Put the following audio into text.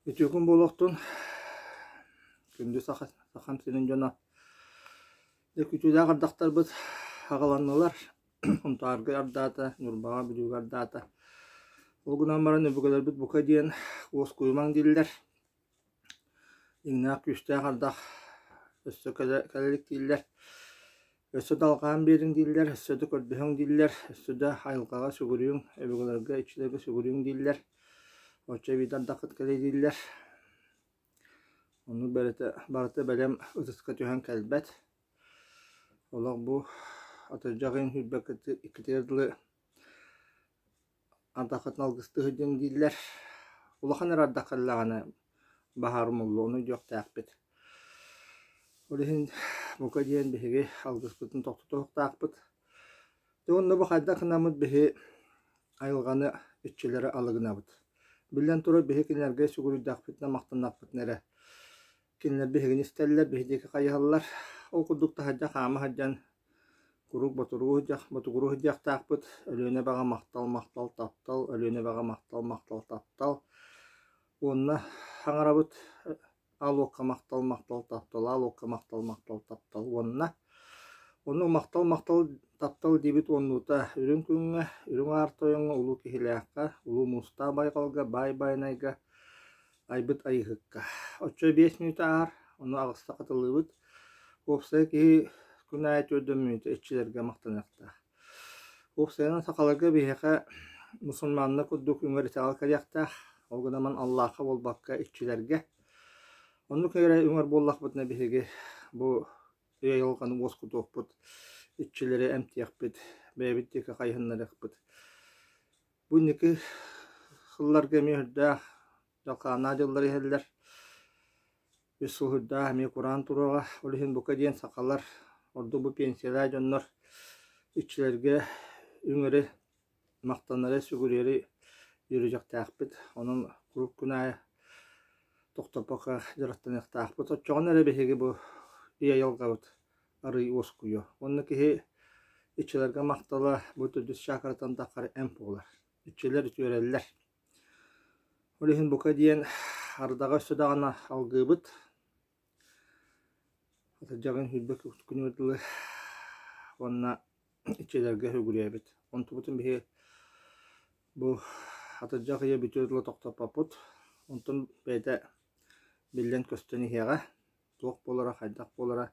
Үтүө күн буолуохтун, күндү саха, сахам сирин дьоно. Дьэ күтүүлээх ардахтарбыт аҕаланнылар. Сунтаарга ардаата, Ньурбаҕа, Бүлүүгэ ардаата. Ол гынан баран өбүгэлэрбит бука диэн уоскуйумаҥ дииллэр. Иҥнээх күүстээх ардах өссө кэлэ кэлэ илик дииллэр. Өссө да алҕаан биэриҥ дииллэр, өссө да көрдөһүҥ дииллэр, өссө да айылҕаҕа сүгүрүйүҥ, өбүгэлэргэ, иччилэргэ сүгүрүйүҥ дииллэр. Оччо эбиитэ ардаххыт кэлиэ дииллэр. Оннук бэрэтэ барыта бэлэм ытыска түһэн кэлбэт. Олох бу атырдьах ыйын сүүрбэккэ иккитигэр дылы Ардаххытын алгыстыы сылдьыҥ дииллэр. Улахан эрэ ардах кэллэҕинэ баһаар умуллуону өйдүөхтээхпит. Ол иһин бука диэн биһиги алгыспытын тохтотуохтаахпыт. Дьэ уонна бу хайдах гынаммыт биһи айылҕаны иччилэри алы гынабыт. Биллэн турар биһи кинилэргэ сүгүрүйдэхпитинэ, махтаннахпытына эрэ кинилэр биһигини истэллэр, биһи диэки хайыһаллар. Ол курдук таһырдьа хаама сылдьан Куруук ботуругу сылдьах ботугуруу сылдьыахтаахпыт, Өлүөнэ эбэҕэ махтал, махтал, таптал, Өлүөнэ эбэҕэ махтал, махтал, таптал уонна хаҥарабыт аал уокка махтал, махтал, таптал, аал уокка махтал, махтал, таптал уонна оннук махтал, махтал, таптал диэбит уоннуута үрүҥ күҥҥэ, үрүҥ аар тойоҥҥо, улуу киһилээххэ, улуу муустаах байҕалга, баай байанайга айбыт айыыһыкка. Оччо 5 мүнүүтэ ааһар, ону аҕыста хатылыыбыт. Уопсайа киһи күн аайы 4 мүнүүтэ иччилэргэ махтаныахтаах. Уопсайынан сахаларга биһиэхэ мусульманнар курдук үҥэр итэҕэл кэлиэхтээх. Ол гынан Аллаахха буолбакка иччилэргэ. Оннук эрэ үҥэр буоллахпытына биһиги бу үйэ айылҕаны уоскутуохпут, иччилэри эмтиэхпит, бэйэбит диэки хайыһыннарыахпыт. Бу инники сылларга эмиэ үрдээх дьалхааннаах дьыллар иһэллэр. Үс сыл үрдээх эмиэ кураан туруоҕа. Ол иһин бука диэн сахалар, ордук бу пенсиялаах дьоннор иччилэргэ үҥэри, махтанары, сүгүрүйэри үөрүйэхтээхпит. Онон куруук күн аайы тохтоппокко дьарыктаныахтаахпыт. Оччоҕуна эрэ биһиги бу ийэ айылҕабыт арыый уоскуйуо. Уонна киһи иччилэргэ махтала бу төрдүс чакратан таххар эмп буолар. Иччилэр үтүөрэллэр. Ол иһин бука диэн ардаҕа өссө даҕаны алгыыбыт. Атырдьаҕын сүүрбэ күнүгэр дылы уонна иччилэргэ сүгүрүйэбит. Онтубутун биһи бу атырдьах ыйа бүтүөр дылы тохтоппоппут. Онтон бэйэтэ биллэн көстөн иһиэҕэ. Туох буолара, хайдах буолара.